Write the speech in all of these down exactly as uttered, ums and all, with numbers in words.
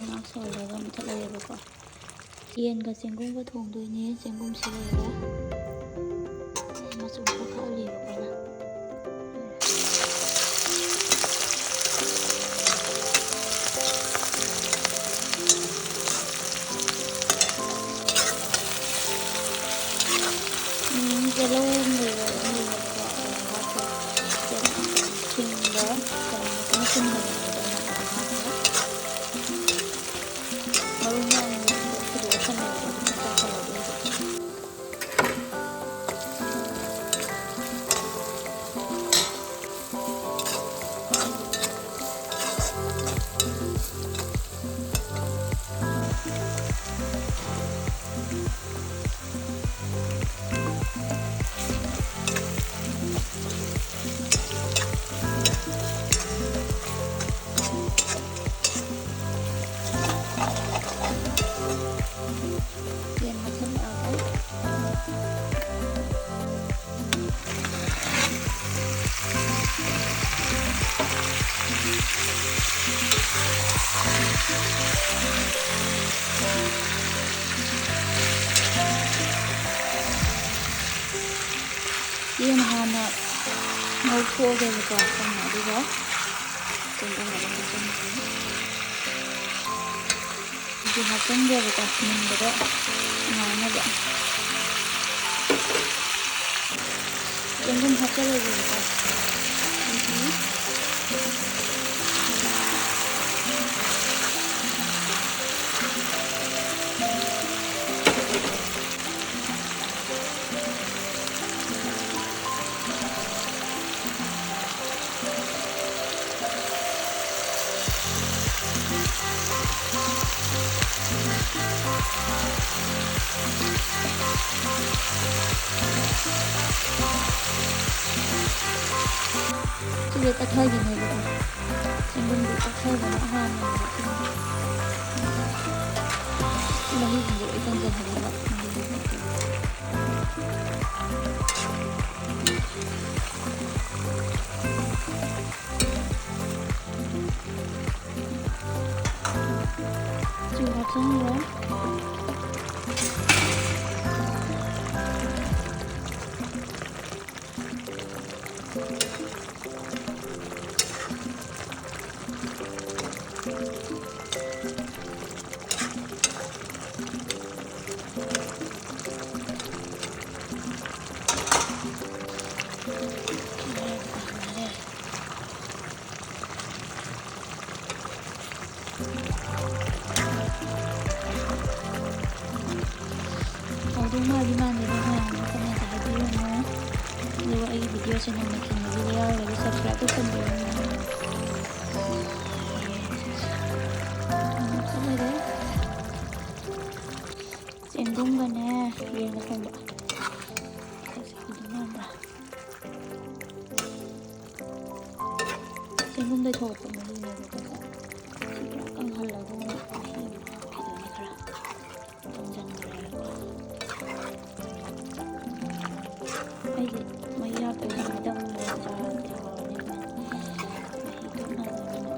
ꯉꯥꯏꯍꯥꯛ ꯁꯧꯍꯜꯂꯒ ꯃꯨꯊꯠꯂꯒꯦꯕꯀꯣ꯫ ꯌꯦꯟꯒ ꯆꯦꯡꯒꯨꯝꯒ ꯊꯣꯡꯗꯣꯏꯅꯦ꯫ ꯆꯦꯡꯒꯨꯝꯁꯤ ꯂꯩꯔꯦ꯫ ꯃꯆꯨꯝ ꯈꯔ ꯈꯛꯍꯜꯂꯤꯕꯀꯣ ꯑꯩꯅ꯫ ꯎꯝ, ꯇꯤꯜꯍꯧ ꯃꯨꯜꯂꯦ, ꯃꯨꯜꯂꯦꯕꯀꯣ꯫ ꯑꯗꯨꯒ ꯍꯥꯞꯄꯦ꯫ ꯇꯤꯜꯍꯧ ꯁꯤꯡꯒ ꯆꯅꯝꯒ ꯀꯟꯅ ꯁꯤꯟꯕꯅꯦꯕ ꯑꯗꯨꯅ ꯑꯗꯨꯝ ꯍꯥꯞꯄꯦ꯫ ꯃꯔꯨ ꯃꯔꯥꯡ ꯁꯨꯗꯣꯛꯑ ꯊꯝꯃꯦꯕꯀꯣ꯫ ꯑꯗꯨꯝ ꯍꯥꯞꯆꯤꯜꯂꯒꯦ ꯍꯧꯖꯤꯛ꯫ ꯌꯦꯟ ꯍꯥꯞꯆꯤꯜꯂꯛꯑꯒ ꯌꯦꯟ ꯍꯥꯟꯅ ꯉꯧꯊꯣꯛꯑꯒꯦꯕꯀꯣ ꯀꯟꯅ, ꯑꯗꯨꯒ ꯆꯦꯡꯒꯨꯝ ꯑꯃꯨꯛ ꯍꯥꯞꯆꯤꯟꯒꯅꯤ꯫ ꯑꯗꯨ ꯍꯥꯞꯆꯤꯟꯒꯦꯕꯀꯣ, ꯃꯨꯟꯕꯗ ꯉꯥꯏꯅꯕ꯫ ꯆꯦꯡꯒꯨꯝ ꯍꯥꯞꯆꯤꯜꯂꯒꯦꯕꯀꯣ꯫ ꯑꯗꯒꯤ ꯁꯤꯁꯦ ꯇꯛꯈꯥꯏꯈꯤꯅꯦꯕꯀꯣ꯫ ꯆꯦꯡꯒꯨꯝꯗꯤ ꯇꯛꯈꯥꯏꯕꯅ ꯑꯍꯥꯟꯕꯅꯦꯕ꯫ ꯁꯤ ꯃꯍꯤꯁꯤꯡꯁꯦ ꯂꯣꯏ ꯀꯪꯁꯤꯜꯍꯜꯂꯒ ꯃꯍꯤꯁꯤꯡꯁꯦ꯫ ꯆꯨ ꯍꯥꯞꯆꯤꯟꯈ꯭ꯔꯦ꯫ ꯍꯥꯎꯗꯧ ꯃꯥꯜꯂꯤ ꯃꯥꯟꯗꯦꯗ ꯃꯌꯥꯝ comment ꯍꯥꯏꯕꯤꯔꯝꯃꯣ꯫ ꯑꯗꯨꯒ ꯑꯩꯒꯤ video ꯁꯦ ꯅꯧꯅ ꯊꯦꯡꯅꯕꯤꯕ ꯌꯥꯎꯔꯒꯗꯤ subscribe ꯇꯧꯁꯟꯕꯤꯔꯝꯃꯣ꯫ ꯆꯦꯡꯒꯨꯝꯒꯅꯦ ꯌꯦꯟꯒ ꯊꯣꯡꯕ꯫ ꯆꯦꯡꯒꯨꯝꯗꯩ ꯊꯣꯛꯂꯛꯄ ꯃꯍꯤꯅꯦꯕꯀꯣ꯫ ꯁꯤ ꯄꯨꯔꯥ ꯀꯪꯍꯜꯂꯒ ꯃꯍꯤ ꯑꯃ ꯍꯥꯞꯈꯤꯗꯣꯏꯅꯦ ꯈꯔ꯫ ꯀꯪꯁꯤꯟꯈ꯭ꯔꯦꯕꯀꯣ꯫ ꯑꯩꯗꯤ ꯃꯍꯤ ꯍꯥꯞꯇꯕꯤꯗ ꯃꯤꯗꯪ ꯑꯣꯏꯅ ꯆꯥꯔꯗꯤ ꯍꯥꯎꯔꯅꯤ꯫ ꯃꯍꯤ ꯊꯛꯅꯕꯅꯤꯅ꯫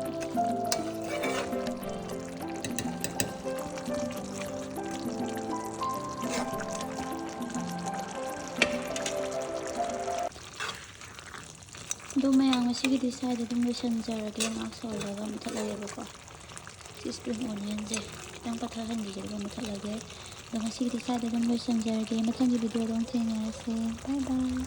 ꯑꯗꯣ ꯃꯌꯥꯝ, ꯉꯁꯤꯒꯤꯗꯤ ꯁ꯭ꯋꯥꯏꯗ ꯑꯗꯨꯝ ꯂꯣꯏꯁꯤꯟꯖꯔꯒꯦ꯫ ꯉꯥꯏꯍꯥꯛ ꯁꯧꯍꯜꯂꯒ ꯃꯨꯊꯠꯂꯒꯦꯕꯀꯣ꯫ ꯁꯤ spring onion ꯁꯦ ꯈꯤꯇꯪ ꯄꯠꯊꯍꯟꯈꯤꯒꯦ ꯑꯗꯨꯒ ꯃꯨꯊꯠꯂꯒꯦ꯫ ꯑꯗꯣ ꯉꯁꯤꯒꯤꯗꯤ ꯁ꯭ꯋꯥꯏꯗ ꯑꯗꯨꯝ ꯂꯣꯏꯁꯤꯟꯖꯔꯒꯦ꯫ ꯃꯊꯪꯒꯤ video ꯗ ꯑꯃꯨꯛ ꯊꯦꯡꯅꯔꯁꯦ꯫ Bye bye꯫